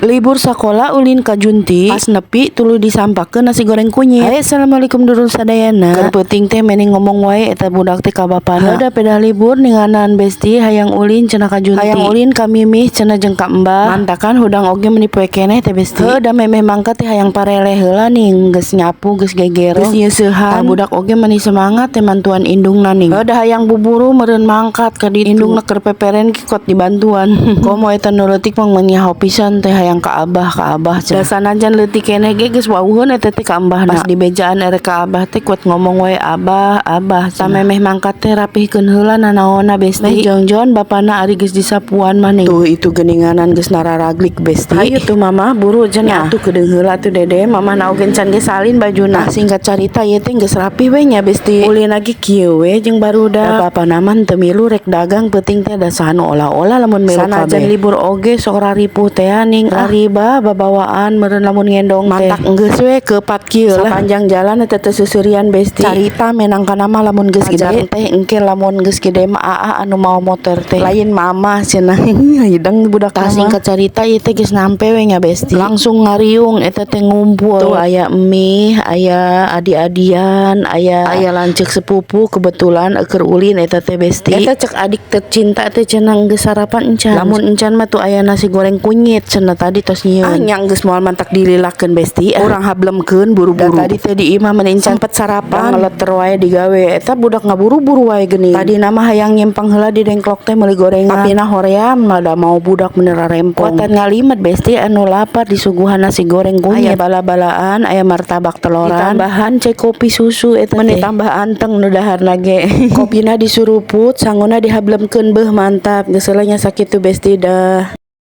Libur sakola ulin ka Junti, pas nepi tuluy disampakeun nasi goreng kunyit. Hai, assalamualaikum dulur sadayana. Keur peuting teh meni ngomong wae eta budak teh ka bapana. Heuh, da pedah libur ninganan, Besti, hayang ulin cenah ka Junti. Hayang ulin ka Mimih cenah jeung ka Embah. Mantakan hudang oge meni poe keneh teh, Besti. Heuh, da memeh mangkat teh hayang pareleh heula ning, geus nyapu, geus gegero, geus nyeusehan. Tah, budak oge meni semangat teh mantuan indungna ning. Heuh, da hayang buburu meureun mangkat ka ditu. Indungna keur peperen ki kot dibantuan. Komo eta nu leutik mah nyaho pisan teh hayang ka abah, ka abah cenah. Da sanajan leutik keneh ge geus wawuheun eta teh ka embahna. Pas dibejaan erek ka abah teh kuat ngomong wae, "Abah, abah." Samemeh mangkat teh rapihkeun heula nanaonna, Besti. Meh jongjon bapana ari geus disapuan mah ning. Tuh, itu geuninganan geus nararaglik, Besti. Hayu tuh, Mama, buru cenah. Atuh kedeung heula tuh, Dede, Mama na oge can ge salin bajuna. Tah, singkat carita ieu teh geus rapih we nya, Besti. Ulin lagi kieu we jeung barudak. Da bapana mah teu milu, rek dagang peuting teh, da saha nu olah-olah lamun milu kabeh. Sanajan libur oge sok raripuh teh ning. Rariba babawaan meureun lamun ngendong teh. Mantak enggeus we keupat kieu lah. Sapanjang jalan eta teh seuseurian, Besti. Carita menangkana mah lamun geus gede teh, engke lamun geus gede mah aa anu mau motor teh. Lain Mama cenah. Hideng budak. Tah, singkat carita ieu teh geus nampe we nya, Besti. Langsung ngariung eta teh ngumpul. Tuh aya mie, aya adi-adian, aya aya lanceuk sepupu kebetulan keur ulin eta teh, Besti. Eta cek adik tercinta teh cenah, geus sarapan encan? Lamun encan mah tuh aya nasi goreng kunyit cenah, tadi tos nyieun. Ah nya geus moal mantak dililakeun, Besti. Urang hablemkeun buru-buru. Da tadi teh di imah meni encan sempet sarapan. Ngeleter wae digawe. Eta budak ngaburu-buru wae geuning. Tadi nama hayang nyempang heula di dengklok teh meuli gorengan. Tapi na hoream da mau budak meni rarempong. Kuatan ngalimet, Besti, anu lapar disuguhan nasi goreng kunyit. Aya bala-balaan, aya martabak teloran. Ditambahan cek kopi susu eta teh. Meni tambah anteng nu daharna ge. Kopina disuruput, sanguna dihablemkeun, beuh mantap. Geus heula nya sakitu, Besti, dah.